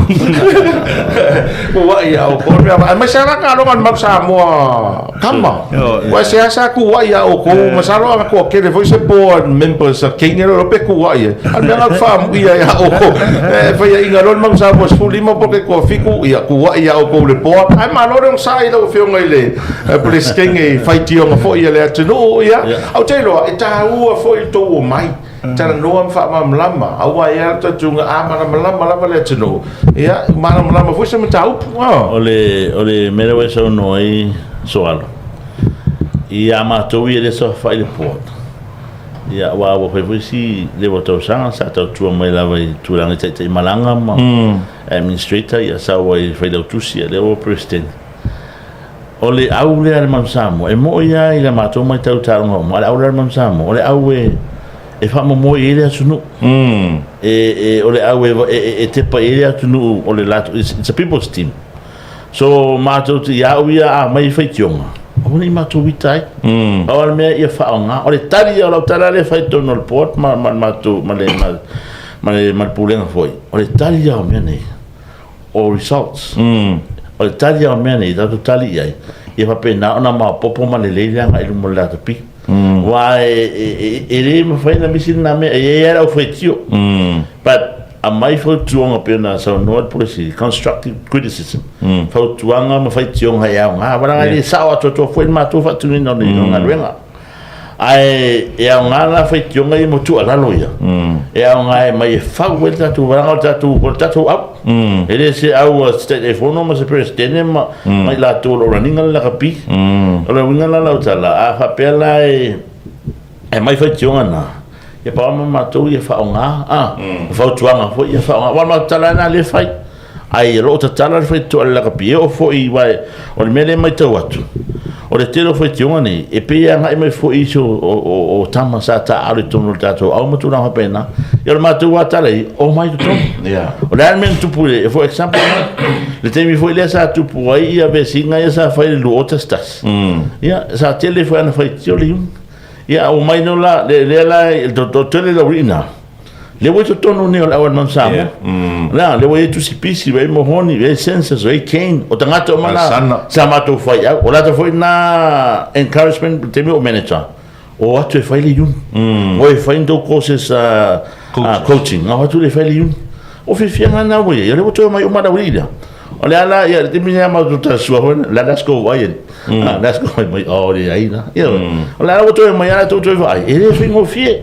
Kuai ia outou. Aemaise lava taaloga a le Manu Samoa kama. Aua e seasea kuai ia outou. Masalo ana toatele foi se board members a Kenya loa pe kuai ai. A o le mea lena ou te faamuia ia outou. E faiaina loa le Manu Samoa 15 po o le toafitu, ia kuai ia outou i le board. Ae malo le onosai i lau Afioga i le Peresetene i faitioga foi a le atunuu. Ia, ou te iloa e taua foi le tou omai. Talanoa ma faamalamalama, aua e i ai lava le talitonuga a malamalama lava le atunuu, ia, malamalama foi se mataupu. O le, o le mea lea ua e saunoa ai Soalo, ia matou ia lea sa fai le board, ia aua ua fai foi si leva o tausaga sa tautua mai lava i tulaga i taitai malaga ma administrator, ia sau ai failautusi, ia lea ua president. O le au lea a le Manu Samoa, e moni lava i la matou matau i taaloga uma, a o le au lea a le Manu Samoa, o le au e, e faamomoe i ai le atunuu. E, e, o le au e, e, e tepa i ai le atunuu, o le latou, it's, it's a people's team. So, matou te, ia au ia a aumai faitioga, aua ne i matou ita ai. Pau lava le mea ia faaaoga. O le tali ia, o lau tala lea e fai i totonu o le board ma, ma le matou, ma le, ma, ma le, ma le Pulega foi, o le tali ia o mea nei, o results. O le tali lava o mea nei, tatou tali i ai, ia faapena ona maopoopo ma lelei le agai i luma o le lakapi. Aua e le mafai ona misi lena mea, e i ai lava le aufaitio. But aumai fautuaga pei ona saunoa le Pule Sili, constructive criticism, fautuaga ma faitioga e aoga. Aua leaga e le sao atoatoa foi le matou faatinoina o le galuega. Ae e aoga la faitioga ia ma tuualalo ia, e aoga e aumai e fau ai le tatou vaega, o le tatou, o le tatou au. E le se au a se Taitaifono ma se Peresetene ma, ma i latou o lo o run ina le lakapi. O le uiga la o lau tala, a faapea la e aumai faitioga na, ia pau lava ma matou ia faaaoga, a, o fautuaga foi ia faaaoga. Aua o le matou tala lava lena o lea e fai. Ae o lo o tatala le faitotoa i le lakapi, e oo foi, aua o le mea lea e matau atu, o le tele o faitioga nei, e pei e agai mai foi isi o tama sa taaalo i totonu o le tatou au ma tulaga faapena. Ia o le matou lava tala i, omai i totonu. O le a le mea na tupu i le, for example, le taimi foi lea sa tupu ai ia vesiga ia sa fai i le 2011, ia sa tele foi ana faitio le iuni. Ia omai loa la, lea la, tele le aualii na, Lea ua i totonu nei o le au a le Manu Samoa. Lea, lea ua i ai tusi pisi, ua i ai mohoni, ua i ai census, ua i ai cane. O tagata uma na sa matou fai au. O latou foi na encouragement i le taimi o manager, o atu e fai le uni. O e fai ni tou courses coaching, o atu e fai le uni. O fiafiaga na ua i ai, o lea ua toe omai uma le aualii lea. O le a la, ia, le taimi lea matou talasua foi, la let's go ai. Let's go ai mai, oh, leai la. Ia, o le a la ua toe omai lava tou toe vaai, e le faigofie.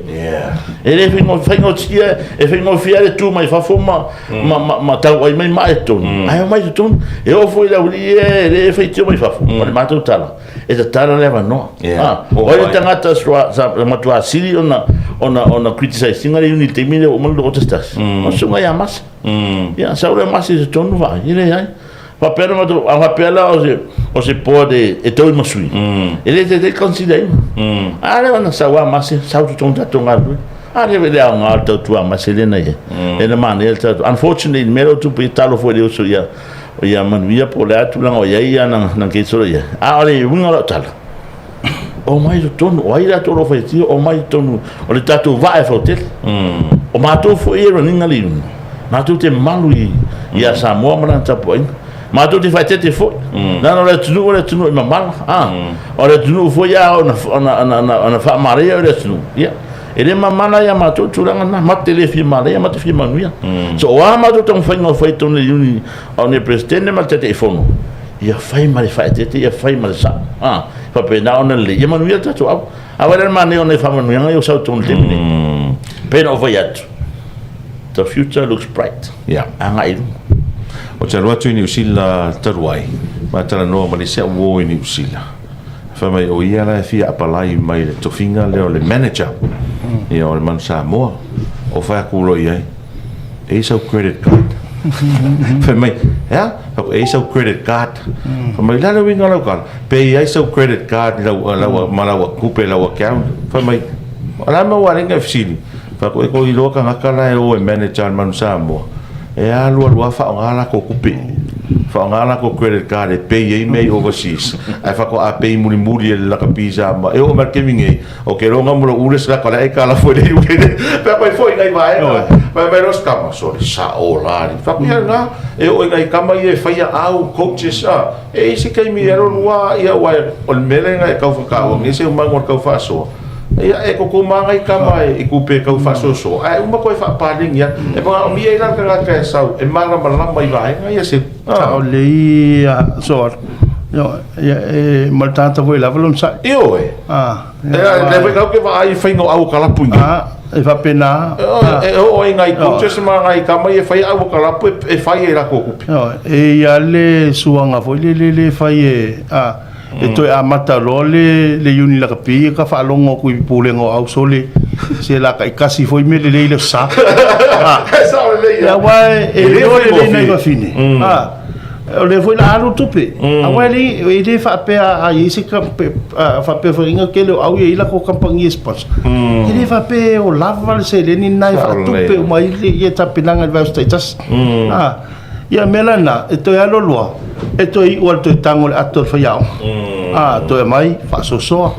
E le faigofie, e faigofie le tu mai fafo ma, ma, ma, ma tau ai mai maa i totonu. Ae omai i totonu. E oo foi i le aualii ia e le faitio mai fafo, o le matou tala, e tatala le avanoa. O ai le tagata sa matua sili ona, ona ona criticize ina le iuni i le taimi lea ua uma le 2011. O le susuga ia Mase. Ia, sau lea Mase i totonu vaai, e leai. Faapea la matou, a faapea la o se o se board e, e taui ma sui, e le taitai consider ina. A lea ona sau a Mase, sau totonu tatou galulue. A lea le aoga o le tautua a Mase lea na i ai. E na manaia le tautua. Unfortunately, i le mea lea ua tupu i talo foi i le uso ia ia Manuia po o le a tulaga o i ai ia na case o lo o i ai. A o le uiga o lau tala, omai i totonu, o ai latou o lo o faiatia, omai i totonu o le tatou vaa e fautele. O matou foi e running le iuni, matou te malu i, ia Samoa ma lana tapuaiga. Matou te faaeteete foi, leaga o le atunuu o le atunuu e mamala, a. O le atunuu foi a ona, ona, ona, ona, ona faamalaia o le atunuu, ia, e le mamala ia matou tulaga na, matou te le fia malaia, matou te fia manuia. So, o a matou taumafaiga o fai i totonu o le iuni, o le Peresetene ma le Taitaifono, ia fai ma le faaeteete, ia fai ma le sao. A, faapena ona lelei, ia manuia le tatou au. A vaai la le manaia o nai faamanuiaga ia ua sau i totonu i le taimi nei. Pei ona ou fai atu, the future looks bright. Yeah. Agai i luma. Ou te alu atu i Niu Sila talu ai, ma talanoa ma le isi au uo i Niu Sila. Fai mai o ia la e fia apalai mai i le tofiga lea o le manager ia o le Manu Samoa. O fai atu loa i ai, e i ai sau credit card. Fai mai, e a? Fai atu, e i ai sau credit card. Fai mai, o le a le uiga o lau tala? Pe i ai sau credit card i lau, lau, ma lau tupe i lau account. Fai mai, o le a le mea ua ala ai ona e fesili? Fai atu, e toe iloa tagata la e o e manager i le Manu Samoa, e alu alu lava faaaoga latou tupe, faaaoga latou credit card e pay ai mea i overseas, ae faatoa pay mulimuli e le lakapi Samoa. E oo mai i le taimi nei, Ou te iloa mo lou ule saka la e kala foi le ule le. Pe mai foi ngai vaega. Mai mai los kama sorry sa o la ni. Fa ia na e o ngai kama ia e faia au coaches a. E isi taimi e lua ia wa o le mele ngai kau whakaua nge se umango kau whaasoa. Ia e koko ngai kama e i kupe kau whaasoasoa. Ae uma koe whaapalengia. E mga o mia i langa ngaka e sau e marama lama i vaega ia se. Sao lelei so ia e ma le tagata foi lava lona sa'i. Ioe. Ah. E le foi kau ke vaai i whainga o au kalapu inga. Ah, e faapena. E oo ai ngai coaches ma ngai kama ia e fai au kalapu e fai e lako kupe. E ia le suaga foi le le le fai e a e toe amata loa le le iuni lakapi ka faalogo atu i pulega o au sole se la taitasi foi mea lelei le sa. E sao lelei ia. Aua e le iloa lelei nai vafine. O lea foi la alu tupe. Aua e le e le faapea a i ai se faapea foi ina tele o au e i ai latou kamupani e sponsor. E le faapea o lava le seleni lena e faatupe uma ai ia tapenaga i le vaiaso taitasi. Ia mea la lena, e toe alu loa, e toe iu lava i le toe tago i le ato o le faiaoga. Toe aumai, faasoasoa.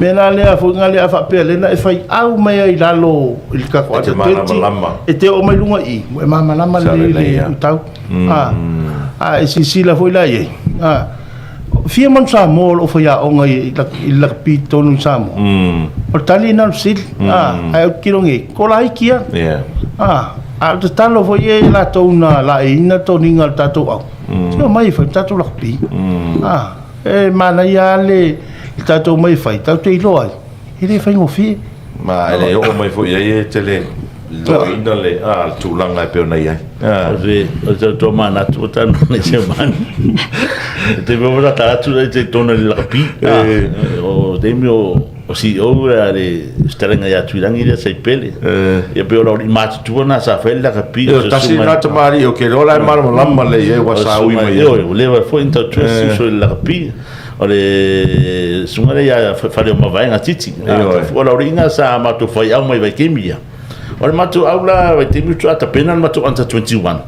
Mea la lea foi na lea a faapea lea na e fai au mai ai i lalo i le tatou E te malamalama. E te oo mai luga i i, ua e malamalama lelei i le tau. A, a e silasila foi la i ai, a, fia manu Samoa o lo o faiaoga i le lakapi i totonu i Samoa? O le tali lena o le fesili. A, ae ou te tilo nei, ko laiti lava. A, a o le tatalo foi ia i latou na laeiina le toniga o le tatou au, se omai e fai le tatou lakapi. A. E manaia lava le tatou omai e fai, tatou te iloa ai, e le faigofie. Ma e le oo mai foi i ai e te le iloaina le tulaga e pei ona i ai. O se tautua manatu ua talanoa nei se manu. E te mea sa tala atu te tona le lakapi. O taimi o CEO le le fetalaiga ia Tuilangi lea Saipele. Ia pei o lau alii matutua na sa fai le lakapi. E tasi lena tamalii o ke iloa la e malamalama lelei i ai ua saui mai ai. Ioe, ua leva foi ona tautua si uso i le lakapi. O le susuga lea ia Faleomavaega Titi. O lau alii na sa matou faiau mai vaitaimi ia. O le matou au la vaitaimi faatoa tapena le matou under 21.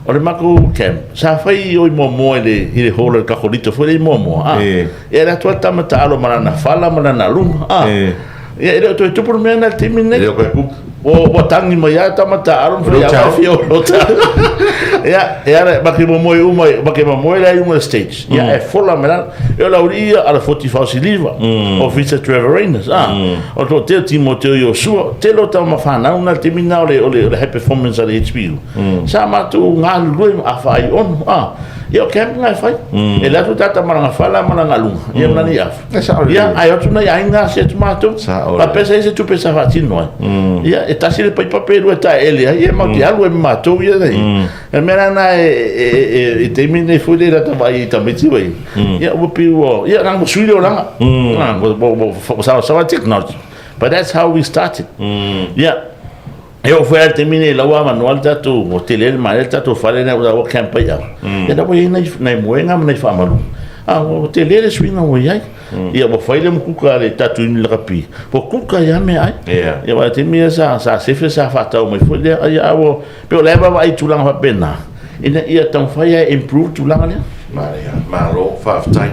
O le matou camp, sa fai i o i Moamoa i le, i le hall a le Kakolito foi lea i Moamoa, a. Ia e alu atu lava le tama taalo ma lana fala ma lana aluga, a. Ia e le o toe tupu le mea lena i le taimi lenei. E le o toe tupu. Ua tagi mai lava tama taalo ma fai au fia olo Ia, e ala, ma ke momoe uma, ma ke momoe la i luga o le stage. Ia, e fola mai lalo. E o le aualii ia, Alafoti Faosiliva, Ofisa Trevor Rainers, a. O le toatele o Timoteo Iosua, tele o tama fanau na i le taimi lena o le, o le high performance a le HPU. Sa matou galulue ma afa ai ono, a. Ia o camp na e fai. E alu atu tata ma lana fala ma lana aluga, ia ma lana afa. Ia, ae o atu nai aiga asi atu matou. Faapea sa i ai se tupe sa faatino ai. Ia, e tasi le paipa pe lua e taeele ai, ia matou te alu ai ma matou ia nei. O le mea la lena e, i taimi nei foi lea ta vaai i tamaiti ua ia ua pei ua, ia leaga ua sui le olaga. Ua saoasaoa le technology. But that's how we started. Ia, e oo foi lava i le taimi lenei i lau avanoa le tatou, ua tele le manaia le tatou fale lea ua camp ai au. Ia la ua i ai nai, nai moega ma nai faamalu. A ua tele le suiga ua i ai. Ia ua fai le mukuka a le tatou iuni lakapi, ua kuka ai lava meaai. Ia aua o le taimi lea sa sa sefe sa faatau mai foi lea, ia a ua pei o la e vaavaai i tulaga faapena ina ia taumafai lava e improve le tulaga lea. Manaia, malo faafetai.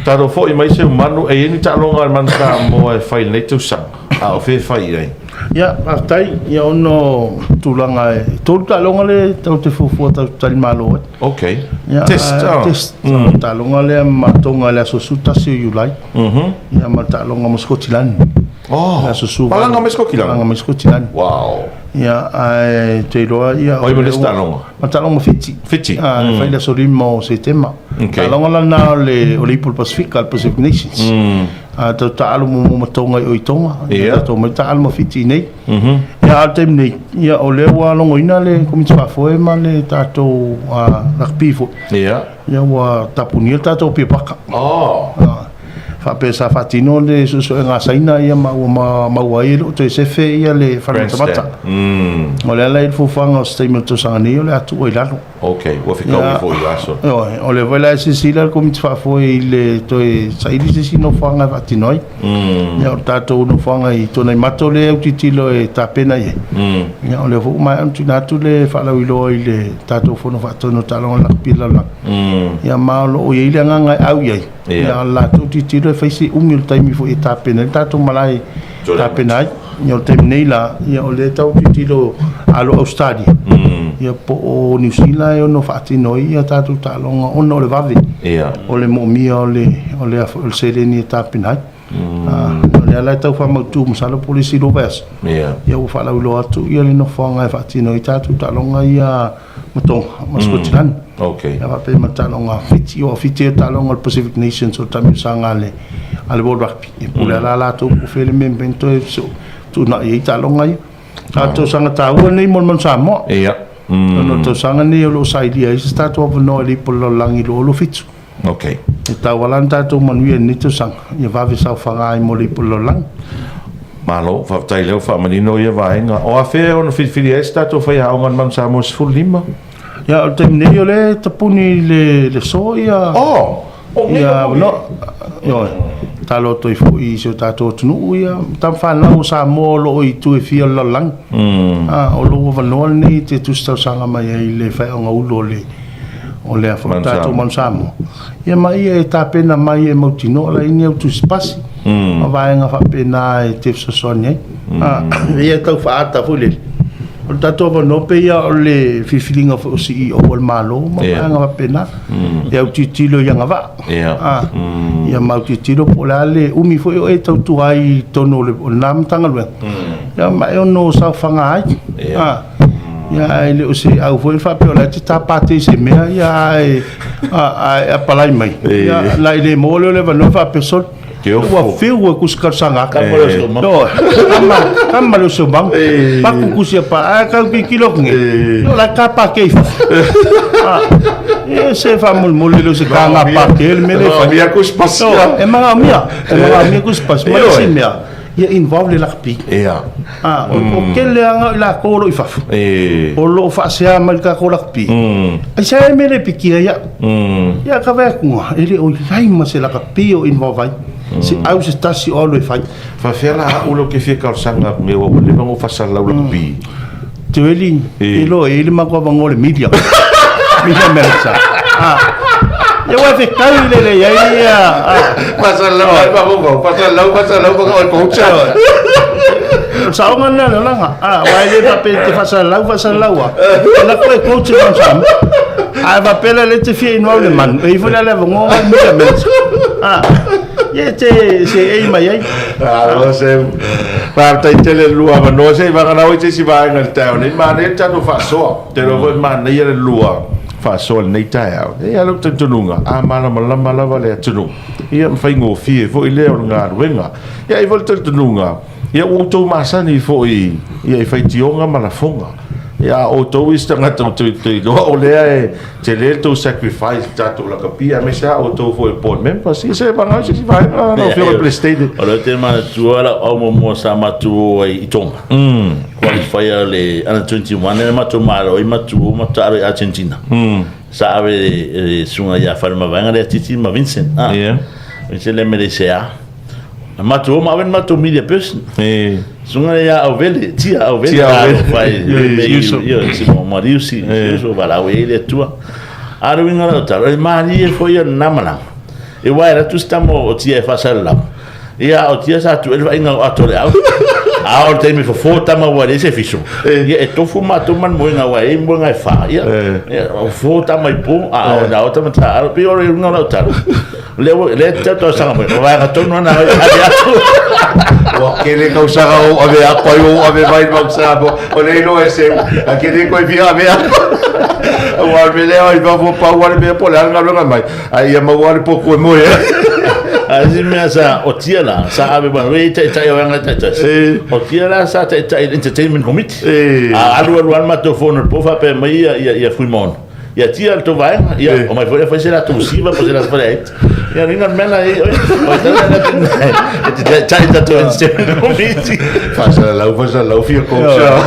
Tatou foi mai Seumanu, e i ai ni taaloga a le Manu Samoa e fai i lenei tausaga? A o fea e fai i ai? Ia, faafetai. Ia ona o tulaga e tolu taaloga lea tatou te fuafua tatou te talimalo ai. Ok. Ia, Test. Ah, test. Mm. Taaloga lea ma Tonga i le aso 11 o Iulai. Ia ma le taaloga ma Scotland. Oh. Le aso 18. Malaga mai Scotland. Malaga mai Scotland. Wow. Ia, ae te iloa ia. Oi, ma le isi taaloga? Ma taaloga ma Fiti. Fiti. Ah, mm. Fai le aso 5 o Setema. Okay. Taaloga lana o le o le Ipu o le Pasifika, le Pacific Nations. A tau taalo muamua ma Tonga i o i Tonga. Ia. Tatou mai taalo ma Fiti i nei. Ia, a o le taimi nei, ia, o lea ua logoina le Komiti Faafoe ma le tatou rugby foi. Ia. Ia, ua tapunia le tatou Apia Paka. Oh. Faapea sa faatino le suesuega a Saina ia ma ua maua ai e le o toe sefe ia le fale matamata. O le ala i le fuafuaga o se taimi o le tausaga nei o le a tuu ai i lalo. Ok, ua fetaui foi i aso. Ioe, o lea foi la e silasila le Komiti Faafoe i le toe saili se isi nofoaga e faatino ai. Ia, o le tatou nofoaga i Tuanaimato lea e autilotilo e tapena i ai. Ia, o lea foi ua maea ona tuuina atu le faalauiloa i le tatou Fono Faatonu o Taaloga Lakapi a le Lalolagi. Ia, ma o lo o i ai le agaga e au i ai. Ia, o le latou tilotilo e fai si umi o le taimi foi e tapena ai le tatou malae e tapena ai. Ia, o le taimi nei la, ia, o lea e tau tilotilo alo Ausetalia, ia, po o Niu Sila e ono faatino ai ia tatou taaloga ona o le vave o le moomia o le, o le, o le seleni e tapena ai. O lea la e tau faamautu masalo po o le isi 2 vaiaso, ia ua faalauiloa atu ia le nofoaga e faatino ai tatou taaloga ia ma Tonga ma Scotland. Okay. Ia faapea ma taaloga a Fiti, o Fiti e taaloga o le Pacific Nations o le taamilosaga a le a le World Rugby. E pule ala latou po o fea le mea e mafai ona toe tuunai ai taaloga ia. A o le tausaga taua lenei mo le Manu Samoa. Ia. Ona o le tausaga lenei o lo o sailia ai se tatou avanoa i le Ipu o le Lalolagi 2027. Okay. E tauala ona tatou manuia i lenei tausaga, ia vave saofaga ai mo le Ipu o le Lalolagi. Malo, faafetai lea ua faamanino ia vaega. O afea e ono filifili ai se tatou faiaoga o le Manu Samoa 15? Ia, o le taimi nei o lea e tapuni i le, le so ia... Oh! O nei ia, no, ioe, tatalo atu ai foi i si o tatou atunuu, ia, tama fanau o Samoa o lo o i itu e fia o le lalolagi. Ah, o lou avanoa lenei e te tusi tausaga mai ai i le faeaoga ulu o le o le foi tatou Manu Samoa. Ia ma ia e tapena mai e mautinoa la ini au tusi pasi ma vaega faapena e te fesoasoani ai. Ah, ia e tau faaata foi lele. O le tatou avanoa pei ia o le filifiliga foi o CEO a le Malo ma vaega faapena. E autilotilo i agavaa. Ah, ia ma autilotilo po o le a le umi foi o e tautua ai i totonu o lena Matagaluega. Ia ma e ono saofaga ai. Ah, ia ae le o se au foi faapea o la e te tapate i se mea, ia ae ae apalai mai. Ia la i le maua lea o le avanoa faapea sole. Ua fiu e kusi talosaga atu. Kama le osomau. No, kama, kama le osomau. Paku kusi a pa, ae kau kikilo atu nei. No, la e tapa ke i fafo. Ah, e se faamolemole le o se kāga pake le mea lea e fai. Manaomia kusi pasi. No, e manaomia, e manaomia kusi pasi. Ma le isi mea, ia involve le lakapi. Ia. Ah, o tele lava o i latou o lo o i fafo, o lo o faasea mai le tatou lakapi. Aisea e mea le pikia ai au? Ia ka vaai atu, e le o i ai ma se lakapi o involve ai. Se au se tasi o alu e fai. Faafefea la au lea ou te fia talosaga atu nei aua ua leva ona ou faasalalau lakapi. Teueli, e iloa e i ai le matou avanoa o le media. Media manager. Ah. Ia ua fetau i le leai ia. Faasalalau ai mafaufau, faasalalau, faasalalau, faasalalau, o le coach. O saoga lena o le olaga. Ah, aua e le faapea e te faasalalau, faasalalau lava. O la foi e coach i Mount Samoa. A e faapea la lea e te fia inu au i le manu, e i ai foi la le avanoa o le media manager. Ah. Ia e te seei mai ai. Malo se faafetai tele le lua avanoa se i vagana ai se isi vaega i le taeao nei. Manaia le tatou faasoa. Te iloa foi manaia le lua faasoa i lenei taeao. E i ai lou talitonuga, a malamalama lava le atunuu, ia ma faigofie foi lea o le galuega. Ia e i ai foi le talitonuga, ia ua outou masani foi ia i faitioga ma lafoga. Ia, a outou isi tagata ua toe iloa o lea e tele le tou sacrifice i le tatou lakapi, aemaise lava outou foi o board members. Ia se vagau se isi vaega lau Afioga i le Peresetene. O lea ou te manatua lau au muamua sa matou o ai i Tonga. Qualifier le Under 21 lea na matou malo ai matou o matou taalo i Argentina. Sa ave e le susuga ia Falemavaega lea Titi ma Vincent. Vincent lea mai Leisea. Na matou o ma ave le matou media person. Susuga ia Auvele, Tia Auvele. Tia Auvele. Yusuf. Si Muhammad Yusi, Yusuf valaau i ai le Atua. A o le uiga o lau tala, o le malie foi ia lena malaga. E uae alu atu si tama o Tia e faasalalau. Ia, o Tia sa tuu ai le vaaiga o ato o le au. A o le taimi fofo tama ua leai se fiso. Ia, e tofu matou ma le moega aua e i ai moega e fa. Ia, fofo tama i po, a o na o tama ta alo. Pei o le uiga o lau tala. Lea ua lea te tau sanga mai. O vaega tonu ana ave atu. Ua kele tausaga o ave aku ai o ave mai mau Samoa. O le iloa e seu. A kele koe fia ave aku. Ua ave lea ai fafo pau ale mea po le a le galuega mai. Ai ia maua le poku e moe ai. A isi mea sa o tia la, sa ave mai e taitai o anga taitai. O tia la sa taitai i entertainment committee. A alu alu alu matou fono i le po faapea mai ia ia ia Fuimaono. Ia tia le tou vaega, ia eh. omai foi e fai se latou siva po se latou fale aita. Ia ringa le mea e oi, oi tala na e te tai tatou entertainment committee. Faasalalau, faasalalau fia kousa.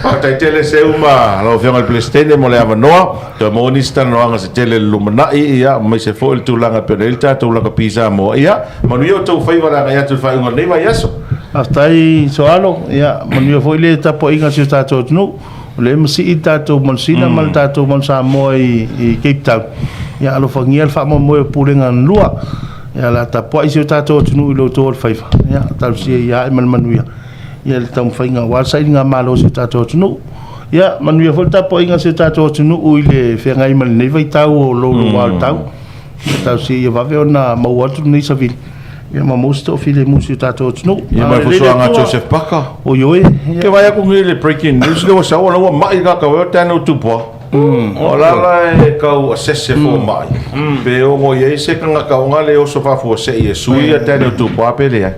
Faafetai tele Seu ma lau Afioga i le Peresetene mo le avanoa. Toe maua nisi talanoaga se tele i le lumanai, ia, aemaise foi le tulaga e pei ona i ai le tatou lakapi Samoa. Ia, manuia outou faiva le agai atu i le faaiuga o lenei vaiaso. Faafetai Soalo, ia manuia foi le tapuaiga a si o tatou atunuu. O lea e masii le tatou manusina ma le tatou manu Samoa i Cape Town. Ia alofagia le faamoemoe o Pulega na lua. Ia o le a tapuai si o tatou atunuu i lo outou alofaiva. Ia talosia ia ae ma le manuia ia le taumafaiga aua le sailiga malo o si o tatou atunuu. Ia manuia foi le tapuaiga a si o tatou atunuu i le feagai ma lenei vaitau o louloua o le tau. Ia talosia ia vave ona maua atu lenei savili ia ma maua se toafilemu i si o tatou atunuu. Ia ma le fuasuaga a Joseph Parker. Oi oi. Ke vaai atu nei i le breaking news lea ua sau o la ua mai tagata o Daniel Dubois. O la la e tau assess e fomai. Pe ono i ai se tagata ona le oso faafuasei e sui ia Daniel Dubois pe leai.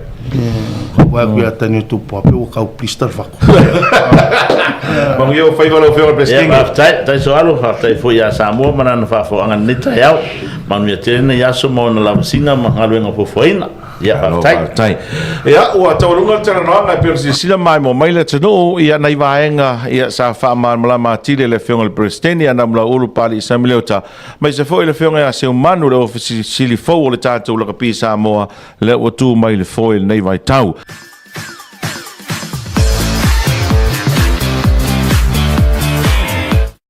Kau vaai atu ia Daniel Dubois pe ua tau blister le fatu. Manuia o faiva lau Afioga i le Peresetene. Ia, faafetai, faafetai Soalo, faafetai foi ia Samoa ma lana faafooaga i lenei taeao. Manuia tele lenei aso ma ona lavasiga ma galuega fuafuaina. Ia, faafetai. Faafetai. Ia, ua taualuga le talanoaga e pei ona silasila maimoa mai le atunuu i nai vaega ia, sa faamalamalama atili e le Afioga i le Peresetene ia Namulauulu Papalii Sammy Leota, aemaise foi le Afioga ia Seumanu, le Ofisa Sili fou o le tatou Lakapi Samoa, lea ua tu mai i le foe i lenei vaitau.